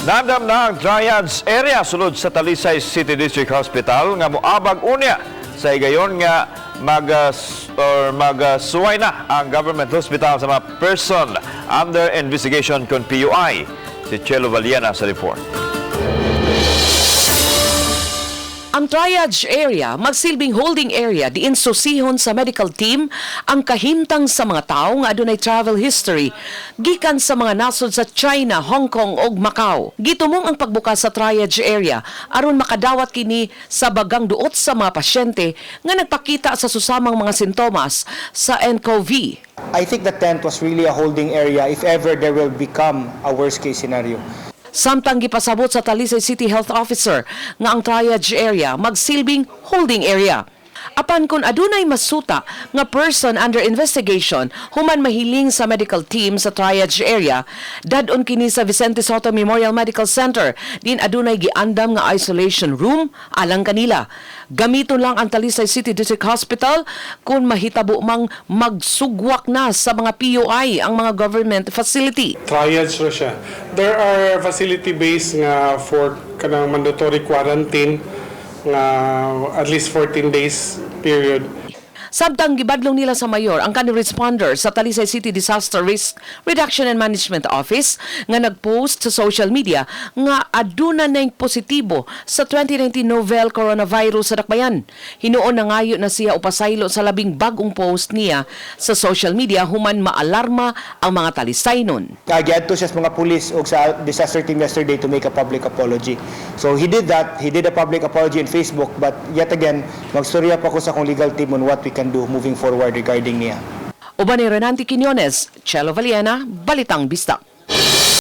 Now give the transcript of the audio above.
Nandam na ang triage area sulod sa Talisay City District Hospital nga moabag unya sa higayon nga mag or magsuway na ang government hospital sa mga person under investigation kon PUI. Si Chelo Valiana sa report. Ang triage area magsilbing holding area diin susihon sa medical team ang kahimtang sa mga tawo nga adunay travel history gikan sa mga nasod sa China, Hong Kong ug Macau. Gitumong ang pagbukas sa triage area aron makadawat kini sa bagang duot sa mga pasyente nga nagpakita sa susamang mga sintomas sa nCoV. I think the tent was really a holding area if ever there will become a worst case scenario. Samtang gipasabot sa Talisay City Health Officer nga ang triage area magsilbing holding area. Apan kung adunay masuta nga person under investigation human mahiling sa medical team sa triage area, dad-on kini sa Vicente Sotto Memorial Medical Center din adunay giandam nga isolation room alang kanila. Gamiton lang ang Talisay City District Hospital kung mahitabo mang magsugwak na sa mga PUI ang mga government facility. Triage ra siya. There are facility based nga for kanang mandatory quarantine nga at least 14 days period. Samtang gibadlong nila sa mayor ang kanhi responder sa Talisay City Disaster Risk Reduction and Management Office nga nagpost sa social media nga aduna nang positibo sa 2019 novel coronavirus sa Dakbayan. Hinuon na ngayo na siya upasaylo sa labing bagong post niya sa social media human maalarma ang mga Talisaynon. Giadto siya sa mga pulis o sa disaster team yesterday to make a public apology. So he did that. He did a public apology on Facebook, but yet again, magstorya pa ko sa akong legal team on what we can do moving forward regarding niya. Uban ni Renanti Quinones, Chelo Valiena, Balitang Bisdak.